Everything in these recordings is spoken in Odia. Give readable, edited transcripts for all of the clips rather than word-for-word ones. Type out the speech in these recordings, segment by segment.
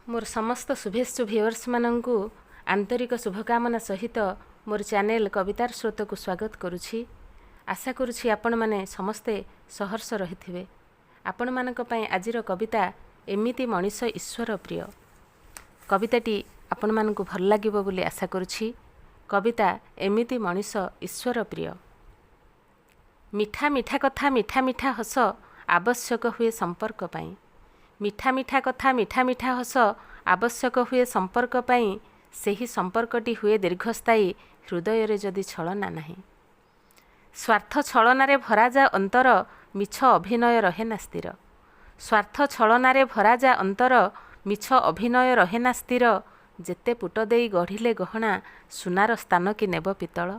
ମୋର ସମସ୍ତ ଶୁଭେଚ୍ଛୁ ଭିଉଅର୍ସମାନଙ୍କୁ ଆନ୍ତରିକ ଶୁଭକାମନା ସହିତ ମୋର ଚ୍ୟାନେଲ୍ କବିତାର ସ୍ରୋତକୁ ସ୍ୱାଗତ କରୁଛି। ଆଶା କରୁଛି ଆପଣମାନେ ସମସ୍ତେ ସହର୍ଷ ରହିଥିବେ। ଆପଣମାନଙ୍କ ପାଇଁ ଆଜିର କବିତା "ଏମିତି ମଣିଷ ଈଶ୍ୱର ପ୍ରିୟ"। କବିତାଟି ଆପଣମାନଙ୍କୁ ଭଲ ଲାଗିବ ବୋଲି ଆଶା କରୁଛି। କବିତା "ଏମିତି ମଣିଷ ଈଶ୍ୱର ପ୍ରିୟ"। ମିଠା ମିଠା କଥା, ମିଠା ମିଠା ହସ ଆବଶ୍ୟକ ହୁଏ ସମ୍ପର୍କ ପାଇଁ। ମିଠା ମିଠା କଥା, ମିଠା ମିଠା ହସ ଆବଶ୍ୟକ ହୁଏ ସମ୍ପର୍କ ପାଇଁ। ସେହି ସମ୍ପର୍କଟି ହୁଏ ଦୀର୍ଘସ୍ଥାୟୀ, ହୃଦୟରେ ଯଦି ଛଳନା ନାହିଁ। ସ୍ୱାର୍ଥ ଛଳନାରେ ଭରା ଯା ଅନ୍ତର, ମିଛ ଅଭିନୟ ରହେ ନା ସ୍ଥିର। ସ୍ୱାର୍ଥ ଛଳନାରେ ଭରା ଯା ଅନ୍ତର, ମିଛ ଅଭିନୟ ରହେ ନା ସ୍ଥିର। ଯେତେ ପୁଟ ଦେଇ ଗଢ଼ିଲେ ଗହଣା, ସୁନାର ସ୍ଥାନ କି ନେବ ପିତ୍ତଳ?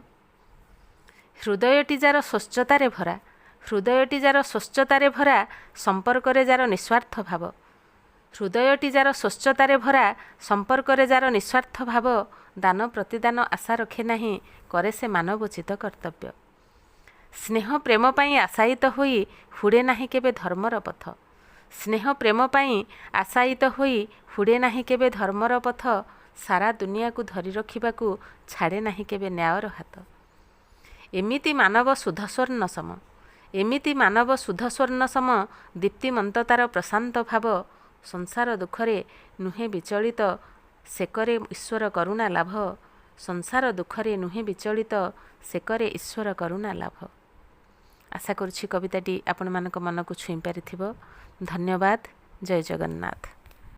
ହୃଦୟଟି ଯାର ସ୍ୱଚ୍ଛତାରେ ଭରା, ହୃଦୟଟି ଯାର ସ୍ୱଚ୍ଛତାରେ ଭରା, ସମ୍ପର୍କରେ ଯାର ନିସ୍ୱାର୍ଥ ଭାବ। ହୃଦୟଟି ଯାର ସ୍ୱଚ୍ଛତାରେ ଭରା, ସମ୍ପର୍କରେ ଯାର ନିସ୍ୱାର୍ଥ ଭାବ, ଦାନ ପ୍ରତିଦାନ ଆଶା ରଖେ ନାହିଁ, କରେ ସେ ମାନବୋଚିତ କର୍ତ୍ତବ୍ୟ। ସ୍ନେହ ପ୍ରେମ ପାଇଁ ଆଶାୟିତ ହୋଇ ହୁଡ଼େ ନାହିଁ କେବେ ଧର୍ମର ପଥ। ସ୍ନେହ ପ୍ରେମ ପାଇଁ ଆଶାୟିତ ହୋଇ ହୁଡ଼େ ନାହିଁ କେବେ ଧର୍ମର ପଥ। ସାରା ଦୁନିଆକୁ ଧରି ରଖିବାକୁ ଛାଡ଼େ ନାହିଁ କେବେ ନ୍ୟାୟର ହାତ। ଏମିତି ମାନବ ଶୁଦ୍ଧ ସ୍ୱର୍ଣ୍ଣ ସମ। ଏମିତି ମାନବ ଶୁଦ୍ଧ ସ୍ୱର୍ଣ୍ଣ ସମ, ଦୀପ୍ତିମନ୍ତ ତାର ପ୍ରଶାନ୍ତ ଭାବ। ସଂସାର ଦୁଃଖରେ ନୁହେଁ ବିଚଳିତ, ସେ କରେ ଈଶ୍ୱର କରୁଣା ଲାଭ। ସଂସାର ଦୁଃଖରେ ନୁହେଁ ବିଚଳିତ, ସେ କରେ ଈଶ୍ୱର କରୁଣା ଲାଭ। ଆଶା କରୁଛି କବିତାଟି ଆପଣମାନଙ୍କ ମନକୁ ଛୁଇଁ ପାରିଥିବ। ଧନ୍ୟବାଦ। ଜୟ ଜଗନ୍ନାଥ।